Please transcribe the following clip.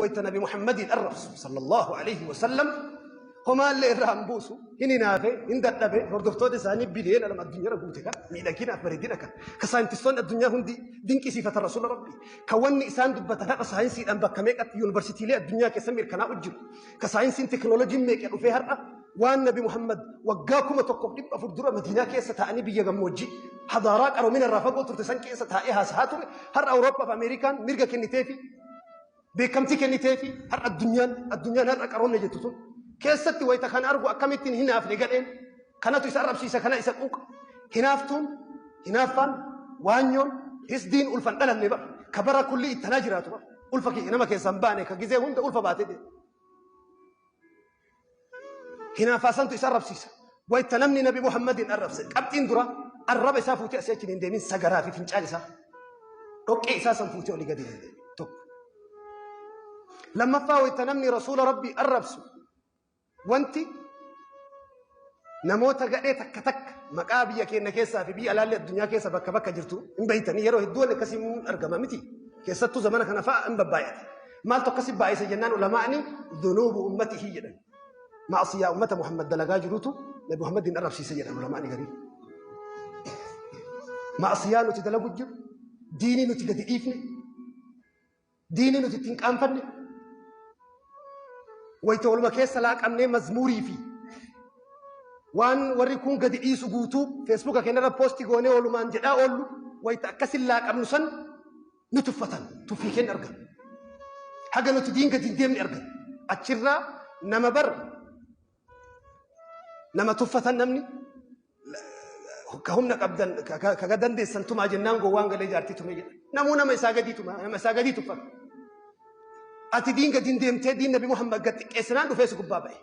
wayta Nabi Muhammadiin arrabsu sallallahu alaihi wasallam homaallee irraa hin buusu, hin hinaafe, hin dadhabe. Hordoftoota isaanii biliyoona 2 addunyaarra guute kan miidhaginaaf bareedina kan ka saayintistoonni addunyaa hundi dinqisiifatan rasuula rabbii ka wanni isaan dubbatan har'a saayinsiidhaan bakka meeqatti yuunivarsiitiilee addunyaa keessa mirkanaa'u jiru, ka saayinsiin teknooloojiin meeqa dhufee har'a waan Nabi Muhammad waggaa 1400 dura Madiinaa keessa taa'anii biyya gammoojjii hadaaraa qaroomina irraa fagoo turte san keessa taa'ee haasahaa ture har'a Awurooppaa fi Ameerikaan mirga kenniteefi, beekamtii kenniteefi, har'a addunyaan har'a qaroomne jettu tun keessatti wayita kana argu akkamittiin hinaafne gadheen kanatu isa arrabsiisa, kana isa quuqa. Hinaaftuun, hinaaffaan, waanyoon, hisdiin ulfan dhalanne bara ka bara kulli ittanaa jiraatu bara ulfa nama keessaa hin baane, ka gizee hunda ulfa baatee deema. Hinaaffaa santu isa arrabsiisa. Wayita namni Nabi Muhammadin arrabse, qabxiin dura arraba isaa fuutee asii achi hin deemin, sagaraa fi fincaan isaa, dhoqqee isaa san fuutee olii gadi hin deemin tokko. Lammaffaa, wayita namni rasuula rabbii arrabsu, wanti namoota gadhee takka takka maqaa biyya keenya keessaa fi biyya alaallee addunyaa keessa bakka bakka jirtu hin beeytanii, yeroo hedduu wanni akkasii argama miti. Keessattuu zamana kana fa'a hin babbaay'ate. Maaltu akkasii baay'ise jennaan, ulamaa'ni dhunuubu ummatihi jedhan. Ma'asiyaa ummata Muhammad dalagaa jirutu Nabi Muhammadin arrabsiise jedhan ulamaa'ni garii. Ma'asiyaa nuti dalagu jiru, diinii nuti gadi dhiifne, diinii nuti ittiin qaanfanne, wayita waluma keessa laaqamnee mazmuurii fi waan warri kun gadi dhiisu guutuu feesbuuka keenyarra poostii goonee walumaan jedhaa oollu, wayita akkasin laaqamnu san nu tuffatan, tuffii keenya argan. Haga nuti diin gadi hin deemne argan. Achirraa nama bar nama tuffatan, namni ka humna qabdan ka dandeessan tumaa jennaan gowwaan galee jaartii tumee jedha. Namuu nama isaa gadii tuma, nama isaa gadii tuffata. Ati diin gadi hin deemtee diin Nabi Muhammad gad xiqqeessinaan dhufee si gubbaa ba'e.